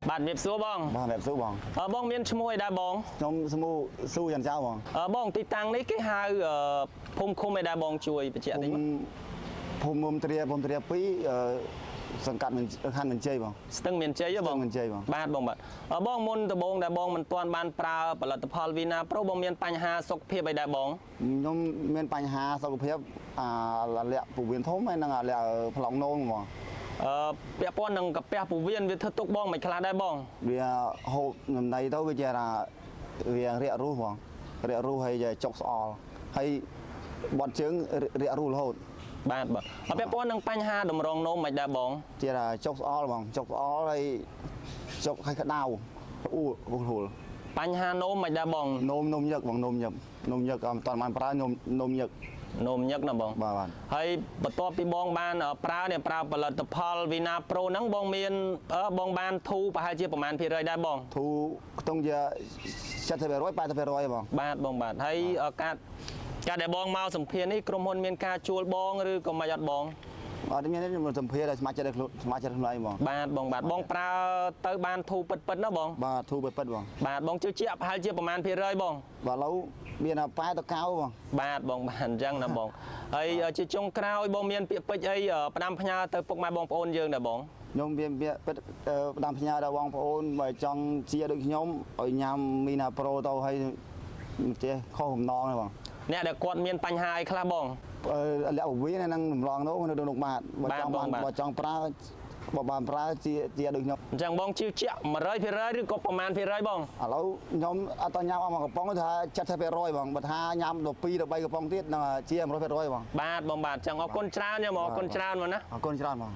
បាទជំរាបសួរបង បាទជំរាបសួរបង បងមានឈ្មោះអីដែរបង ខ្ញុំឈ្មោះស៊ូច័ន្ទចៅបង បងទីតាំងនេះគេហៅភូមិឃុំអីដែរបងជួយបញ្ជាក់តិចមក ភូមិមុំត្រាភូមិត្រា2សង្កាត់ខណ្ឌមានជ័យបង ស្ទឹងមានជ័យហ៎បង មានជ័យបង បាទបងបាទបងមុនដំបូងដែលបងមិនទាន់បានប្រើផលិតផល Vina Pro បងមានបញ្ហាសុខភាពអីដែរបង ខ្ញុំមានបញ្ហាសុខភាពអាលាក់ពោះវៀនធំហើយនិងអាលាក់ប្លង់នោមបង ពាក់ព័ន្ធនឹងកាពះពោះវៀនវាធ្វើទុកបងមិនខ្លះដែរបង វាហូបចំណីទៅវាជាថាវារាករូសបងរាករូសហើយចុកស្អល់ហើយបត់ជើងរាករូសរហូត បាទបាទពាក់ព័ន្ធនឹងបញ្ហាតម្រងនោមមិនដែរបង ជាថាចុកស្អល់បងចុកស្អល់ហើយចុកឲ្យក្តៅអ៊ូហួល បញ្ហានោមមិនដែរបង នោមនោមញឹកបងនោមញឹកនោមញឹកអត់តាន់បានប្រើនោមនោមញឹក នោមញឹកណាបង បាទបាទ ហើយបន្ទាប់ពីបងបានប្រើនេះប្រើផលិតផល Vina Pro ហ្នឹងបងមានបងបានធូរប្រហែលជាប្រហែលភាគរយដែរបង ធូរខ្ទង់ជា70% 80%បង បាទបងបាទហើយការដែលបងមកសម្ភារនេះក្រុមហ៊ុនមានការជួលបងឬក៏មិនអត់បង អត់មានទេសម្ភារដែលស្ម័គ្រចិត្តខ្លួនស្ម័គ្រចិត្តខ្លួនឯងបង បាទបងបាទបងប្រើទៅបានធូរពិតពិតណាបង បាទធូរពិតពិតបង បាទបងជឿជាក់ប្រហែលជាប្រហែលភាគរយបង បាទឥឡូវមាន8ទៅ9បង បាទបងបាទអញ្ចឹងណាបងហើយជាចុងក្រោយបងមានពាក្យពេចន៍អីផ្ដាំផ្ញើទៅពុកម៉ែបងប្អូនយើងដែរបង ខ្ញុំមានពាក្យពេចន៍ផ្ដាំផ្ញើដល់បងប្អូនបើចង់ជាដូចខ្ញុំឲ្យញ៉ាំ Mina Pro ទៅឲ្យចេះខុសបំណងទេបង អ្នកដែលគាត់មានបញ្ហាអីខ្លះបង លាក់ពវៀននិងរំលងនោះនៅក្នុងបាតបើចង់បានបើចង់ប្រើបើបានប្រើជាដូចខ្ញុំ អញ្ចឹងបងជឿជាក់100%ឬក៏ប្រមាណភាគរយបង ឥឡូវខ្ញុំអត់តញ៉ាំអស់មួយកំប៉ុងថា70%បងបើថាញ៉ាំដល់2ដល់3កំប៉ុងទៀតនឹងជា100%បង បាទបងបាទអញ្ចឹងអរគុណច្រើនខ្ញុំអរគុណច្រើនមកណា អរគុណច្រើនបង